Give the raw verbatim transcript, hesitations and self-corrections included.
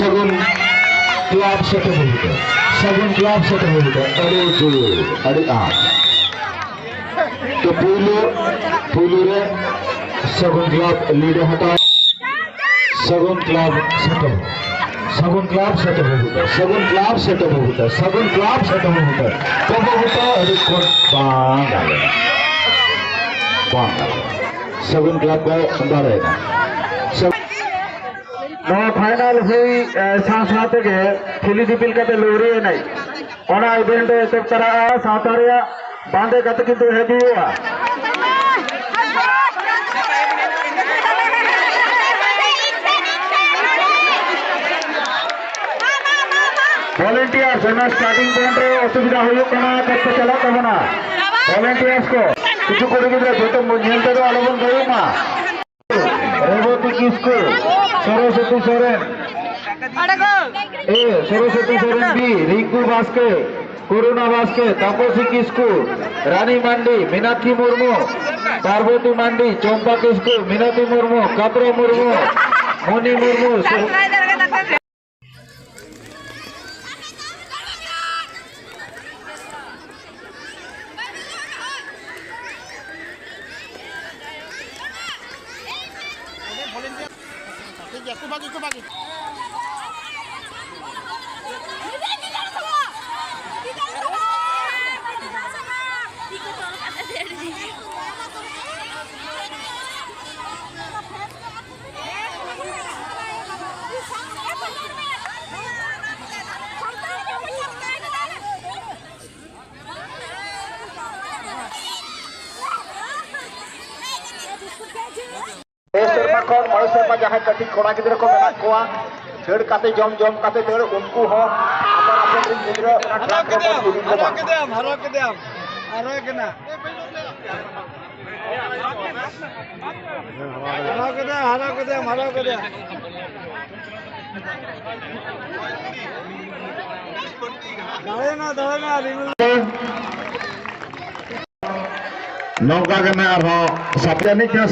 ᱥᱟᱹᱜᱩᱱ ᱠᱞᱟᱵᱽ ᱥᱮᱴᱮᱨ ᱦᱩᱭᱩᱜᱼᱟ᱾ ᱥᱟᱹᱜᱩᱱ ᱠᱞᱟᱵᱽ ᱥᱮᱴᱮᱨ ᱦᱩᱭᱩᱜᱼᱟ᱾ ᱟᱹᱰᱤ ᱡᱳᱨ, ᱟᱹᱰᱤ ᱟᱸᱴ᱾ ᱛᱚ ᱯᱩᱭᱞᱩ, ᱯᱩᱭᱞᱩ ᱨᱮ ᱥᱟᱹᱜᱩᱱ ᱠᱞᱟᱵᱽ ᱞᱤᱰ ᱮ ᱦᱟᱛᱟᱣ᱾ ᱥᱟᱹᱜᱩᱱ ᱠᱞᱟᱵᱽ ᱥᱮᱴᱮᱨ᱾ ᱥᱟᱹᱜᱩᱱ ᱠᱞᱟᱵᱽ ᱥᱮᱴᱮᱨ ᱦᱩᱭᱩᱜᱼᱟ᱾ ᱥᱟᱹᱜᱩᱱ ᱠᱞᱟᱵᱽ ᱥᱮᱴᱮᱨ ᱦᱩᱭᱩᱜᱼᱟ᱾ ᱥᱟᱹᱜᱩᱱ ᱠᱞᱟᱵᱽ ᱥᱮᱴᱮᱨ ᱦᱩᱭᱩᱜᱼᱟ᱾ ᱛᱚᱵᱮ ᱦᱚᱭᱛᱳ ᱟᱹᱰᱤ ᱠᱷᱚᱱ ᱵᱟᱝ ᱜᱟᱱᱚᱜᱼᱟ᱾ ᱵᱟᱝ ᱜᱟᱱᱚᱜᱼᱟ᱾ ᱥᱟᱹᱜᱩᱱ ᱠᱞᱟᱵᱽ ᱫᱚ ᱫᱟᱲᱮᱭᱮᱱᱟ᱾ ᱥᱟᱹᱜᱩᱱ ᱱᱚᱣᱟ ᱯᱷᱟᱭᱱᱟᱞ ᱦᱩᱭ, ᱮ, ᱥᱟᱶ ᱥᱟᱶ ᱛᱮᱜᱮ ᱴᱷᱤᱞᱤ ᱫᱤᱯᱤᱞ ᱠᱟᱛᱮ ᱞᱟᱹᱣᱨᱤ ᱮᱱᱮᱡ, ᱚᱱᱟ ᱤᱵᱷᱮᱱᱴ ᱫᱚ ᱮᱛᱚᱦᱚᱵ ᱛᱚᱨᱟᱜᱼᱟ᱾ ᱥᱟᱶᱛᱟ ᱨᱮᱭᱟᱜ ᱵᱟᱸᱫᱮ ᱠᱟᱛᱮ ᱠᱤᱱᱛᱩ ᱦᱮᱡ ᱦᱩᱭᱩᱜᱼᱟ᱾ ᱵᱷᱚᱞᱮᱱᱴᱤᱭᱟᱨᱥ, ᱚᱱᱟ ᱥᱴᱟᱨᱴᱤᱝ ᱯᱚᱭᱮᱱᱴ ᱨᱮ ᱚᱥᱩᱵᱤᱫᱷᱟ ᱦᱩᱭᱩᱜ ᱠᱟᱱᱟ, ᱠᱟᱹᱡ ᱠᱚ ᱪᱟᱞᱟᱜ ᱛᱟᱵᱚᱱᱟ᱾ ᱵᱷᱚᱞᱮᱱᱴᱤᱭᱟᱨᱥ ᱠᱚ, ᱠᱤᱪᱷᱩ ᱠᱩᱲᱤ ᱜᱤᱫᱽᱨᱟᱹ ᱡᱚᱛᱚ ᱧᱮᱞ ᱛᱮᱫᱚ ᱟᱞᱚᱵᱚᱱ ᱫᱟᱹᱲ ᱢᱟ᱾ ᱨᱮᱵᱚᱛᱤ ᱠᱤᱥᱠᱩ, ᱥᱚᱨᱚᱥᱚᱛᱤ ᱥᱚᱨᱮᱱ, ᱮ, ᱥᱚᱨᱚᱥᱚᱛᱤ ᱥᱚᱨᱮᱱ, ᱵᱤ, ᱨᱤᱝᱠᱩ ᱵᱟᱥᱠᱮ, ᱠᱚᱨᱩᱬᱟ ᱵᱟᱥᱠᱮ, ᱛᱟᱯᱚᱥᱤ ᱠᱤᱥᱠᱩ, ᱨᱟᱱᱤ ᱢᱟᱱᱰᱤ, ᱢᱤᱱᱟᱠᱷᱤ ᱢᱩᱨᱢᱩ, ᱯᱟᱨᱵᱚᱛᱤ ᱢᱟᱱᱰᱤ, ᱪᱚᱢᱯᱟ ᱠᱤᱥᱠᱩ, ᱢᱤᱱᱚᱛᱤ ᱢᱩᱨᱢᱩ, ᱠᱟᱯᱨᱚ ᱢᱩᱨᱢᱩ, ᱢᱚᱱᱤ ᱢᱩᱨᱢᱩ, ᱥᱩ- ᱴᱷᱤᱠ ᱜᱮᱭᱟ, ᱠᱷᱩᱵ ᱵᱷᱟᱜᱤ, ᱠᱷᱩᱵ ᱵᱷᱟᱜᱤ᱾ ᱯᱮ ᱥᱮᱨᱢᱟ ᱠᱷᱚᱱ ᱢᱚᱬᱮ ᱥᱮᱨᱢᱟ ᱡᱟᱦᱟᱸᱭ ᱠᱟᱹᱴᱤᱡ ᱠᱚᱲᱟ ᱜᱤᱫᱽᱨᱟᱹ ᱠᱚ ᱢᱮᱱᱟᱜ ᱠᱚᱣᱟ, ᱫᱟᱹᱲ ᱠᱟᱛᱮ, ᱡᱚᱢ ᱡᱚᱢ ᱠᱟᱛᱮ ᱫᱟᱹᱲ, ᱩᱱᱠᱩ ᱦᱚᱸ ᱟᱯᱟᱱ ᱟᱯᱤᱱ ᱨᱮᱱ ᱜᱤᱫᱽᱨᱟᱹ ᱚᱱᱟ ᱦᱟᱨᱟ ᱴᱨᱟᱠ ᱨᱮᱠᱚ ᱠᱮᱫᱮᱭᱟᱢ, ᱤᱫᱤ ᱦᱟᱨᱟ ᱠᱚᱢᱟ᱾ ᱠᱮᱫᱮᱭᱟᱢ, ᱦᱟᱨᱟ ᱠᱮᱫᱮᱭᱟᱢ, ᱦᱟᱨᱟ ᱠᱮᱫᱟ᱾ ᱦᱟᱨᱟ ᱠᱮᱫᱮᱭᱟᱢ, ᱦᱟᱨᱟ ᱠᱮᱫᱮᱭᱟᱢ, ᱦᱟᱨᱟ ᱠᱮᱫᱮᱭᱟᱢ᱾ ᱫᱟᱲᱮᱭᱮᱱᱟ, ᱫᱟᱲᱮᱭᱮᱱᱟ, ᱨᱤᱢᱤᱞ᱾ ᱱᱚᱝᱠᱟ ᱜᱮ ᱱᱟᱜ ᱟᱨᱦᱚᱸ ᱥᱟᱯᱲᱟᱣ ᱟᱹᱱᱤᱡ ᱠᱟᱱᱟ᱾